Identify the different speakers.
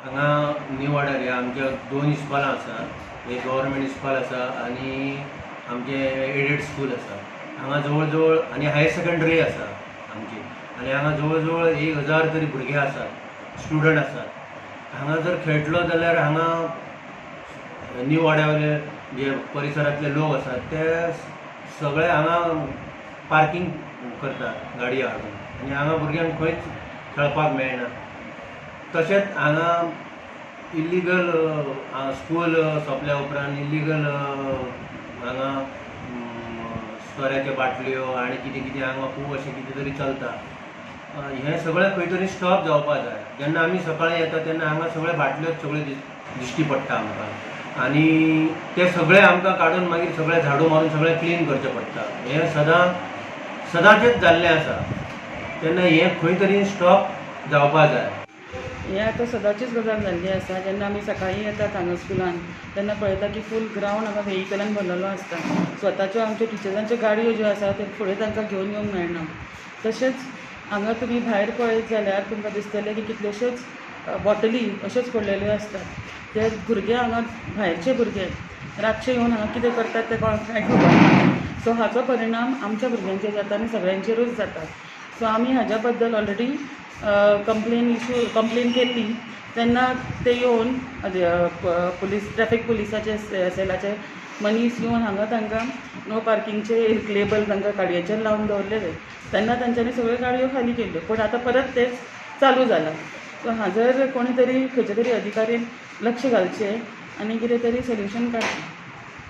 Speaker 1: हांगा न्यू वाड्यार ह्या आमच्या दोन इस्कॉलां आसा. एक गव्हर्मेंट इस्कॉल आसा आनी आमचें एडेड स्कूल आसा. हांगा जवळ जवळ आनी हायर सेकंडरी आसा आमची आनी हांगा जवळ जवळ 1000 तरी भुरगे आसात, स्टुडंट आसात. हांगा जर खेळटलो जाल्यार हांगा न्यू वाड्यावयले जे परिसरांतले लोक आसात ते सगळे हांगा पार्कींग करतात गाडयो हाडून आनी हांगा भुरग्यांक खंयच खेळपाक मेळना. तशेंच हांगा इलिगल स्कूल सोंपल्या उपरांत इलिगल हांगा सोऱ्याच्यो बाटल्यो आनी कितें कितें हांगा खूब अशें कितें तरी चलता. हें सगळें खंय तरी स्टॉप जावपा जाय. जेन्ना आमी सकाळीं येता तेन्ना हांगा सगळे बाटल्योच सगळ्यो दिश्टी पडटा आमकां आनी ते सगळे आमकां काडून मागीर सगळे झाडू मारून सगळें क्लीन करचें पडटा. हें सदां सदांचेच जाल्लें आसा. तेन्ना हें खंय तरी स्टॉप जावपा जाय.
Speaker 2: हें आतां सदांचीच गजाल जाल्ली आसा. जेन्ना आमी सकाळीं येतात हांगा स्कुलान तेन्ना पळयता की फूल ग्रावंड हांगा व्हेहिकलान भरलेलो आसता. स्वताच्यो आमच्यो टिचर्सांच्यो गाडयो ज्यो आसा त्यो फुडें तांकां घेवन येवंक मेळना. तशेंच हांगा तुमी भायर पळयत जाल्यार तुमकां दिसतलें की कितल्योश्योच बॉटली अश्योच पडलेल्यो आसतात. ते भुरगे हांगा भायरचे भुरगे रातचे येवन हांगा कितें करतात तें कोणाक कांय खबर ना. सो हाचो परिणाम आमच्या भुरग्यांचेर जाता आनी सगळ्यांचेरूच जाता. सो आमी हाज्या बद्दल ऑलरेडी कंप्लेन केल्ली. तेन्ना ते येवन पुलीस ट्रॅफीक पुलिसाचे सेलाचे मनीस येवन हांगा तांकां नो पार्किंगचे एक लेबल तांकां गाडयेचेर लावन दवरलेले. तेन्ना तांच्यांनी सगळ्यो गाडयो खाली केल्ल्यो, पूण आतां परत तेच चालू जालां. सो हाजर कोणी तरी खंयच्या तरी अधिकारीन लक्ष घालचें आनी कितें तरी सोल्युशन काडचें.